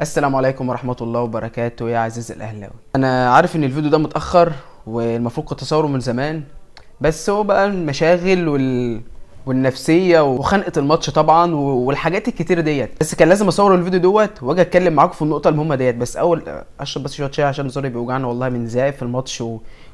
السلام عليكم ورحمة الله وبركاته يا عزيزي الأهلاوي. أنا عارف إن الفيديو ده متأخر والمفروض كنت أصوره من زمان، بس هو بقى المشاغل والنفسية وخنقة الماتش طبعا والحاجات الكتير ديت، بس كان لازم أصور الفيديو دوت وأجي أتكلم معاكم في النقطة المهمة ديت. بس أول أشرب بس شوية شاي عشان زوري بيوجعني والله من زعق في الماتش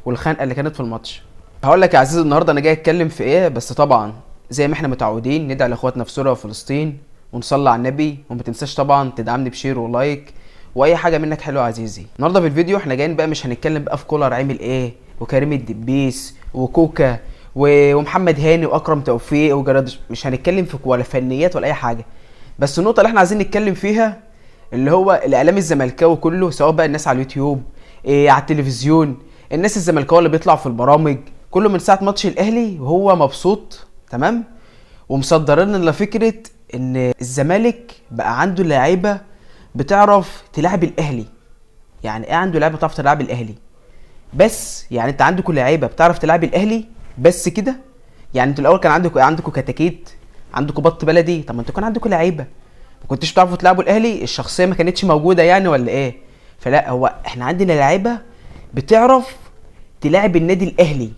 والخنقة اللي كانت في الماتش. هقول لك يا عزيزي النهارده أنا جاي أتكلم في إيه، بس طبعا زي ما إحنا متعودين ندعي لإخواتنا في سوريا وفلسطين ونصلي على النبي، وما تنساش طبعا تدعمني ب share و like واي حاجة منك حلوة يا عزيزي. النهارده في الفيديو احنا جايين بقى مش هنتكلم بقى في كولر عامل ايه وكريم الدبيس وكوكا ومحمد هاني واكرم توفيق وجراد، مش هنتكلم في ولا فنيات ولا اي حاجة. بس النقطة اللي احنا عايزين نتكلم فيها اللي هو الاعلام الزملكاوي كله، سواء بقى الناس على اليوتيوب، على التلفزيون، الناس الزملكاويه اللي بيطلعوا في البرامج، كله من ساعة ماتش الاهلي وهو مبسوط تمام، ومصدرين لنا فكرة ان الزمالك بقى عنده لعيبة بتعرف تلعب الاهلي. يعني ايه عنده لعيبة بتعرف تلعب الاهلي؟ بس يعني انت عندكم لعيبة بتعرف تلعب الاهلي بس كده؟ يعني انتوا الاول كان عندكم كتاكيت، عندكم بط بلدي، طب ما انتوا كان عندكم لعيبة ما كنتوش بتعرفوا تلعبوا الاهلي، الشخصية ما كانتش موجودة يعني ولا ايه؟ فلا، هو احنا عندنا لعيبة بتعرف تلعب النادي الاهلي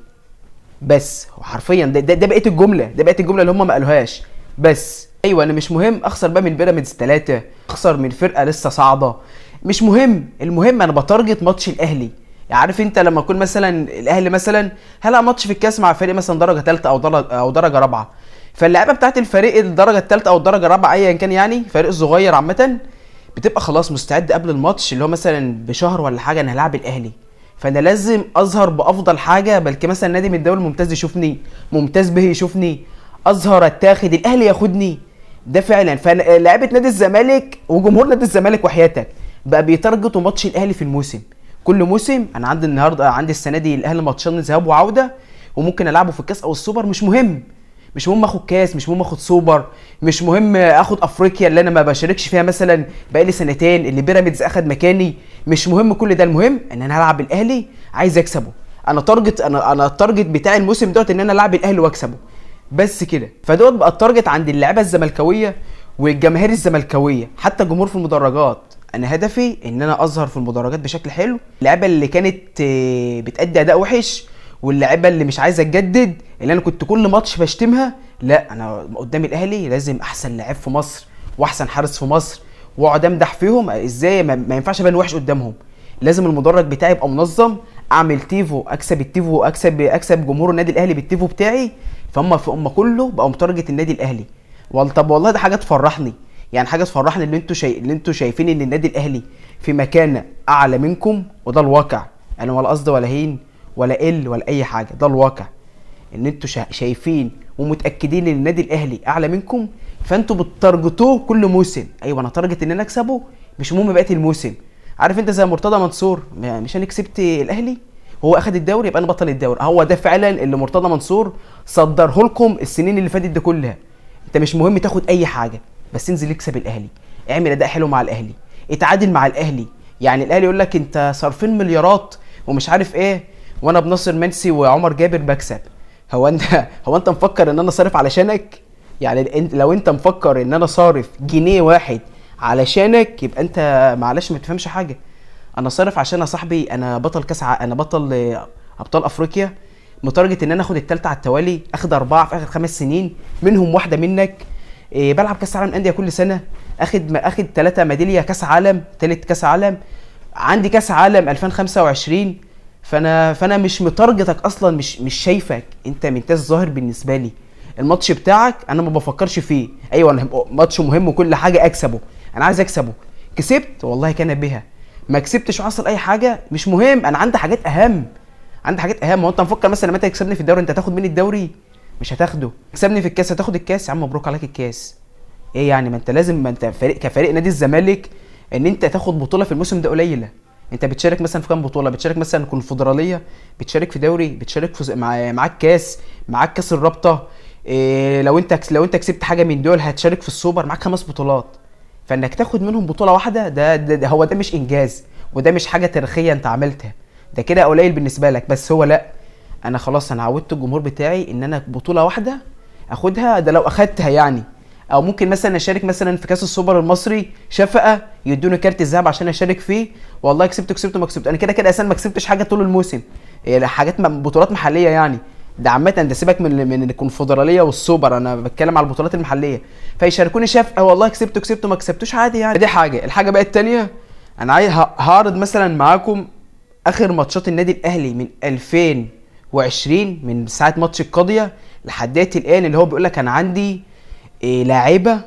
بس. هو حرفيا ده بقية الجملة، ده بقية الجملة اللي هم ما قالوهاش. بس ايوه، انا مش مهم اخسر بقى من بيراميدز 3، اخسر من فرقه لسه صاعده، مش مهم. المهم انا ب target ماتش الاهلي. يعني عارف انت لما يكون مثلا الاهلي مثلا هلعب ماتش في الكاس مع فريق مثلا درجه ثالثة او درجه رابعه، فاللعيبه بتاعت الفريق الدرجة الثالثة او الدرجة الرابعة ايا كان، يعني فريق صغير عامة، بتبقى خلاص مستعد قبل الماتش اللي هو مثلا بشهر ولا حاجة، انا هلعب الاهلي، فانا لازم اظهر بافضل حاجة، بلكي مثلا نادي من الدوري الممتاز يشوفني، ممتاز به يشوفني، اظهر اتاخد، الاهلي ياخدني. ده فعلا. فلاعيبه نادي الزمالك وجمهور نادي الزمالك وحياتك بقى بي target وا ماتش الاهلي في الموسم، كل موسم. انا عندي النهارده، عندي السنة دي الاهلي ماتشين ذهاب وعوده، وممكن العبه في الكاس او السوبر، مش مهم، مش مهم اخد كاس، مش مهم اخد سوبر، مش مهم اخد افريقيا اللي انا ما بشاركش فيها مثلا بقالي سنتين، اللي بيراميدز اخد مكاني، مش مهم كل ده. المهم ان انا هلعب الاهلي، عايز اكسبه. انا target، انا ال target بتاعي الموسم دوت ان انا العب الاهلي واكسبه بس كده. فدوت بقى ال target عند اللعيبة الزملكاويه والجماهير الزملكاويه، حتى الجمهور في المدرجات. انا هدفي ان انا اظهر في المدرجات بشكل حلو. اللعيبة اللي كانت بتأدي اداء وحش، واللعيبة اللي مش عايزه تجدد، اللي انا كنت كل ماتش بشتمها، لا، انا قدام الاهلي لازم احسن لعيب في مصر واحسن حارس في مصر، واقعد امدح فيهم. ازاي ما ينفعش ابان وحش قدامهم؟ لازم المدرج بتاعي يبقى منظم، اعمل تيفو، اكسب التيفو، اكسب جمهور النادي الاهلي بالتيفو بتاعي. فهم في هم كله بقوا م target النادي الاهلي. طب والله ده حاجة تفرحني، يعني حاجة تفرحني اللي انتوا شايفين ان النادي الاهلي في مكانه اعلى منكم، وده الواقع. انا ولا قصدي ولا هين ولا قل ولا اي حاجة، ده الواقع ان انتوا شايفين ومتاكدين ان النادي الاهلي اعلى منكم، فانتوا بت target وه كل موسم. ايوه انا target ان انا اكسبه، مش مهم بقية الموسم. عارف انت زي مرتضى منصور، مش انا كسبت الاهلي هو اخد الدوري يبقى انا بطل الدوري. هو ده فعلا اللي مرتضى منصور صدره لكم السنين اللي فاتت دي كلها. انت مش مهم تاخد اي حاجة، بس انزل اكسب الاهلي، اعمل اداء حلو مع الاهلي، اتعادل مع الاهلي. يعني الاهلي يقول لك انت صارفين مليارات ومش عارف ايه، وانا بناصر منسي وعمر جابر بكسب. هو انت مفكر ان انا صارف علشانك؟ يعني لو انت مفكر ان انا صارف جنيه واحد علشانك يبقى انت معلش ما تفهمش حاجة. انا صارف عشان يا صاحبي انا بطل كاس انا بطل ابطال افريقيا، م target ان انا اخد الثالثة على التوالي، اخد 4 في اخر 5 سنين منهم واحدة منك. بلعب كاس عالم اندية كل سنة، اخد 3 ميدالية كاس عالم، ثالث كاس عالم، عندي كاس عالم 2025. فانا مش م target ك اصلا، مش شايفك انت، منتاز ظاهر بالنسبة لي. الماتش بتاعك انا ما بفكرش فيه. ايوه انا ماتش مهم وكل حاجة اكسبه، انا عايز اكسبه. كسبت والله كان بها، ما كسبتش وحصل اي حاجة مش مهم، انا عندي حاجات اهم، عندي حاجات اهم. هو انت مفكر مثلا لما انت تكسبني في الدوري انت هتاخد مني الدوري؟ مش هتاخده. تكسبني في الكاس هتاخد الكاس، يا عم مبروك عليك الكاس. ايه يعني؟ ما انت لازم، ما انت فريق كفريق نادي الزمالك ان انت تاخد بطوله في الموسم ده قليله. انت بتشارك مثلا في كام بطوله؟ بتشارك مثلا كونفدراليه، بتشارك في دوري، بتشارك في معاك كاس، معاك كاس الرابطة. إيه لو انت كسبت حاجة من دول هتشارك في السوبر، معاك 5 بطولات. فانك تاخد منهم بطوله واحدة ده هو ده مش انجاز، وده مش حاجة تاريخية انت عملتها، ده كده قليل بالنسبة لك. بس هو لا، انا خلاص انا عودت الجمهور بتاعي ان انا بطوله واحدة اخدها، ده لو اخدتها يعني او ممكن مثلا اشارك مثلا في كاس السوبر المصري شفقة يدوني كارت الذهب عشان اشارك فيه، والله كسبت كسبت ما كسبت، انا كده كده اصلا ما كسبتش حاجة طول الموسم، يعني حاجات بطولات محليه يعني، ده عامة ده سيبك من الكونفدراليه والسوبر، انا بتكلم على البطولات المحلية، فيشاركوني شفقة والله كسبت كسبت ما كسبتوش عادي يعني. دي حاجة. الحاجة بقى الثانية، انا عايز هعرض مثلا معاكم اخر ماتشات النادي الاهلي من 2020، من ساعة ماتش القاضية لحد الان، اللي هو بيقول لك انا عندي لاعيبه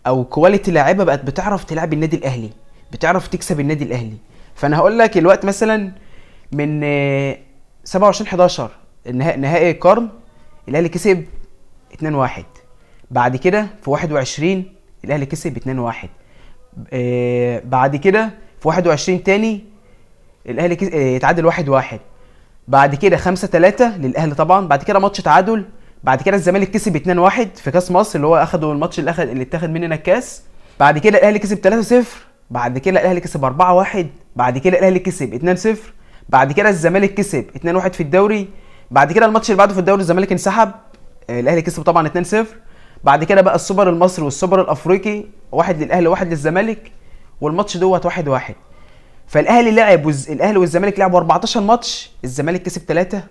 او quality لاعيبه بقت بتعرف تلعب النادي الاهلي، بتعرف تكسب النادي الاهلي. فانا هقول لك الوقت مثلا من 27/11 نهائي القرن الاهلي كسب 2-1، بعد كده في 21 الاهلي كسب 2-1، بعد كده في 21 تاني الاهلي اتعادل 1-1، بعد كده 5-3 للاهلي طبعا، بعد كده ماتش تعادل، بعد كده الزمالك كسب 2-1 في كاس مصر اللي هو اخدوا الماتش اللي اتاخد مننا الكاس، بعد كده الاهلي كسب 3-0، بعد كده الاهلي كسب 4-1، بعد كده الاهلي كسب 2-0، بعد كده الزمالك كسب 2-1 في الدوري، بعد كده الماتش اللي بعده في الدوري الزمالك انسحب، الاهلي كسب طبعا 2-0، بعد كده بقى السوبر المصري والسوبر الافريقي، واحد للاهلي وواحد للزمالك، والماتش دوت 1-1. فالاهلي لعب الاهلي والزمالك لعبوا 14 ماتش، الزمالك كسب 3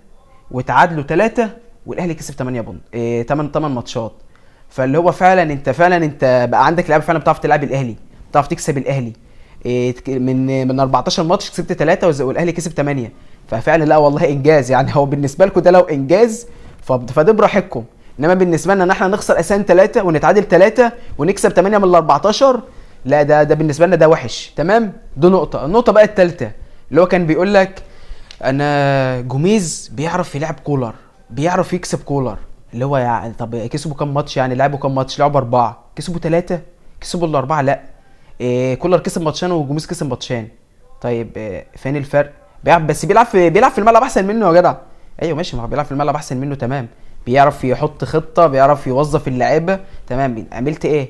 وتعادلوا 3، والاهلي كسب 8 بونت، 8 ماتشات. فاللي هو فعلا انت بقى عندك لعيبة فعلا بتعرف تلعب الاهلي، بتعرف تكسب الاهلي. من 14 ماتش كسبت 3 والاهلي كسب 8، ففعلا لا والله انجاز يعني. هو بالنسبة لكم ده لو انجاز فده براحتكم، انما بالنسبة لنا ان احنا نخسر اساسا 3 ونتعادل 3 ونكسب 8 من ال 14، لا ده بالنسبة لنا ده وحش. تمام، دي نقطة. النقطة بقى الثالثة اللي هو كان بيقول لك انا جوميز بيعرف يلعب كولر، بيعرف يكسب كولر، اللي هو يعني طب كسبوا كام ماتش يعني، لعبوا كام ماتش؟ لعبوا 4، كسبوا 3، كسبوا ال4، لا كولر كسب ماتشين وجوميز كسب ماتشين. طيب فين الفرق؟ بيلعب، بس بيلعب في الملعب احسن منه يا جدع. ايوه ماشي، ما هو بيلعب في الملعب احسن منه، تمام، بيعرف يحط خطه، بيعرف يوظف اللعيبة، تمام. عملت ايه؟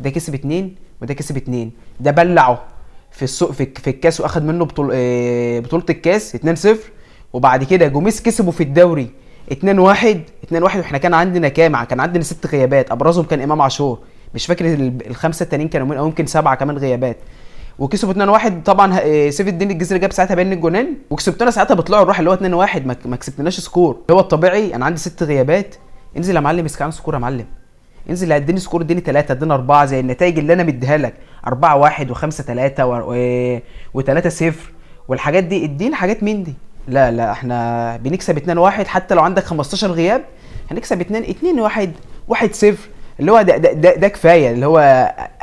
ده كسب 2 وده كسب 2، ده بلعه في السوق في الكاس واخد منه بطوله الكاس 2-0، وبعد كده جوميز كسبه في الدوري 2-1، 2-1، واحنا كان عندنا كام؟ كان عندنا 6 غيابات، ابرزهم كان امام عاشور، مش فاكر الخمسة التانيين كانوا مين، او يمكن 7 كمان غيابات، وكسبوا 2-1 طبعا. سيف الدين الجزيري جاب ساعتها بين الجونين، وكسبتنا ساعتها بطلعوا الروح اللي هو 2-1، ما كسبتناش score. اللي هو الطبيعي انا عندي 6 غيابات، انزل يا معلم اسكان score يا معلم، انزل اديني score، اديني 3، اديني 4 زي النتائج اللي انا مديها لك، 4-1 و5-3 و3-0 والحاجات دي، اديني حاجات من دي. لا لا، احنا بنكسب 2-1 حتى لو عندك 15 غياب هنكسب 2-1، 1-0، اللي هو ده ده ده, ده كفاية، اللي هو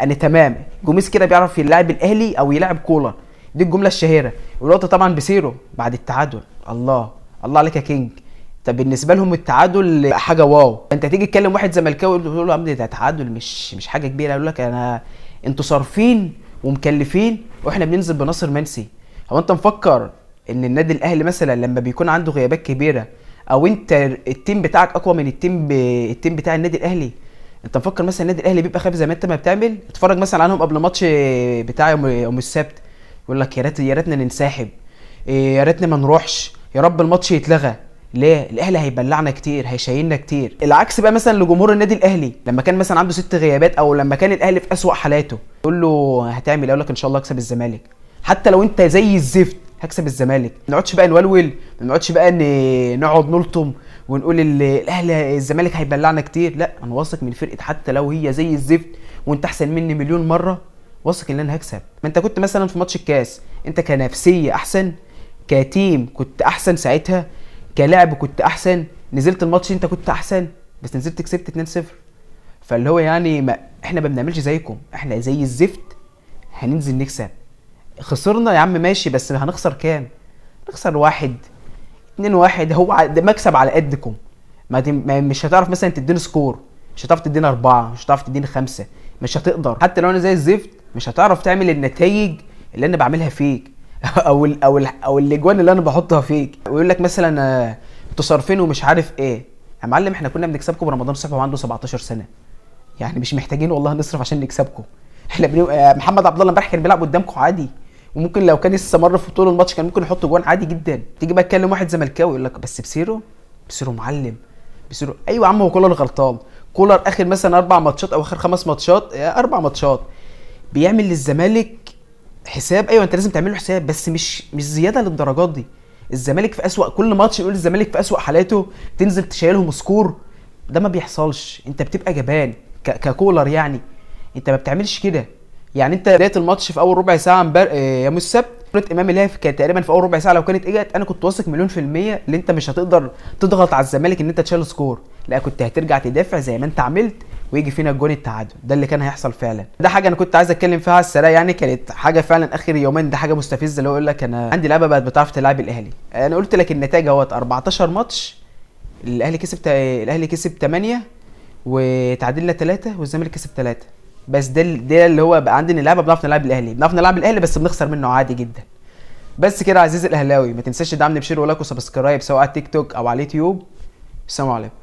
انا تمام. جوميز كده بيعرف يلعب الاهلي او يلعب كولر، دي الجملة الشهيرة. والوقت طبعا بسيرو بعد التعادل، الله الله عليك يا كينج. طب بالنسبة لهم التعادل حاجة wow. انت تيجي تكلم واحد زملكاوي تقول له يا عم ده تعادل مش حاجة كبيرة، يقول لك انا انتوا صارفين ومكلفين واحنا بننزل بناصر منسي. هو انت مفكر ان النادي الاهلي مثلا لما بيكون عنده غيابات كبيرة، او انت ال team بتاعك اقوى من ال team بتاع النادي الاهلي، انت مفكر مثلا النادي الاهلي بيبقى خايف زي ما انت ما بتعمل؟ اتفرج مثلا عنهم قبل ماتش بتاع يوم السبت، يقول لك يا ريت، يا ريتنا ننسحب، يا ريتنا ما نروحش، يا رب الماتش يتلغى. ليه؟ الاهلي هيبلعنا كتير، هيشيلنا كتير. العكس بقى مثلا لجمهور النادي الاهلي لما كان مثلا عنده 6 غيابات، او لما كان الاهلي في اسوأ حالاته، يقول له هتعمل ايه؟ يقول لك ان شاء الله هكسب الزمالك، حتى لو انت زي الزفت هكسب الزمالك. ما نقعدش بقى نولول، ما نقعدش بقى نقعد نلطم ونقول الاهلي الزمالك هيبلعنا كتير. لا، انا واثق من فرقه حتى لو هي زي الزفت وانت احسن مني مليون مرة، واثق ان انا هكسب. ما انت كنت مثلا في ماتش الكاس انت كنفسيه احسن، ك team كنت احسن ساعتها، كلاعب كنت احسن، نزلت الماتش انت كنت احسن، بس نزلت كسبت 2-0. فاللي هو يعني ما احنا ما بنعملش زيكم، احنا زي الزفت هننزل نكسب. خسرنا يا عم ماشي، بس هنخسر كام؟ نخسر 1 2-1، هو ده مكسب على قدكم. ما مش هتعرف مثلا تديني score، مش هتعرف تديني 4، مش هتعرف تديني 5، مش هتقدر. حتى لو انا زي الزفت مش هتعرف تعمل النتائج اللي انا بعملها فيك او ال او ال او الاجوان اللي انا بحطها فيك. ويقول لك مثلا انتوا صارفين ومش عارف ايه. يا معلم احنا كنا بنكسبكم برمضان صبحي وعنده 17 سنة، يعني مش محتاجين والله نصرف عشان نكسبكم. احنا محمد عبد الله امبارح كان بيلعب قدامكم عادي، وممكن لو كان استمر في طول الماتش كان ممكن يحط جوان عادي جدا. تيجي بقى تكلم واحد زملكاوي يقول لك بس بسيرو، بسيرو معلم، بسيرو. ايوه يا عم، هو كولر غلطان، كولر اخر مثلا 4 ماتشات او اخر 5 ماتشات، 4 ماتشات بيعمل للزمالك حساب. ايوه انت لازم تعمل له حساب، بس مش زيادة للدرجات دي. الزمالك في اسوأ، كل ماتش يقول الزمالك في اسوأ حالاته، تنزل تشيلهم score، ده ما بيحصلش. انت بتبقى جبان ككولر يعني، انت ما بتعملش كده. يعني انت بداية الماتش في اول ربع ساعة امبارح يوم السبت، كره امام اللي هي كانت تقريبا في اول ربع ساعة، لو كانت اجت انا كنت واثق 1,000,000% ان انت مش هتقدر تضغط على الزمالك ان انت تشيل score، لا كنت هترجع تدافع زي ما انت عملت ويجي فينا الجون التعادل. ده اللي كان هيحصل فعلا. ده حاجة انا كنت عايز اتكلم فيها على السريع، يعني كانت حاجة فعلا اخر يومين ده حاجة مستفزة، اللي هو يقول لك انا عندي لعبه بقت بتعرف تلعب الاهلي. انا قلت لك النتائج اهوت، 14 ماتش الاهلي كسب 8 وتعادلنا 3 والزمالك كسب 3 بس. ده اللي هو بقى عندنا لعبه بنعرف نلعب الاهلي، بنعرف نلعب الاهلي بس بنخسر منه عادي جدا. بس كده عزيزي الاهلاوي، ما تنساش تدعمني ب share و like و subscribe سواء على التيك توك او على اليوتيوب. السلام عليكم.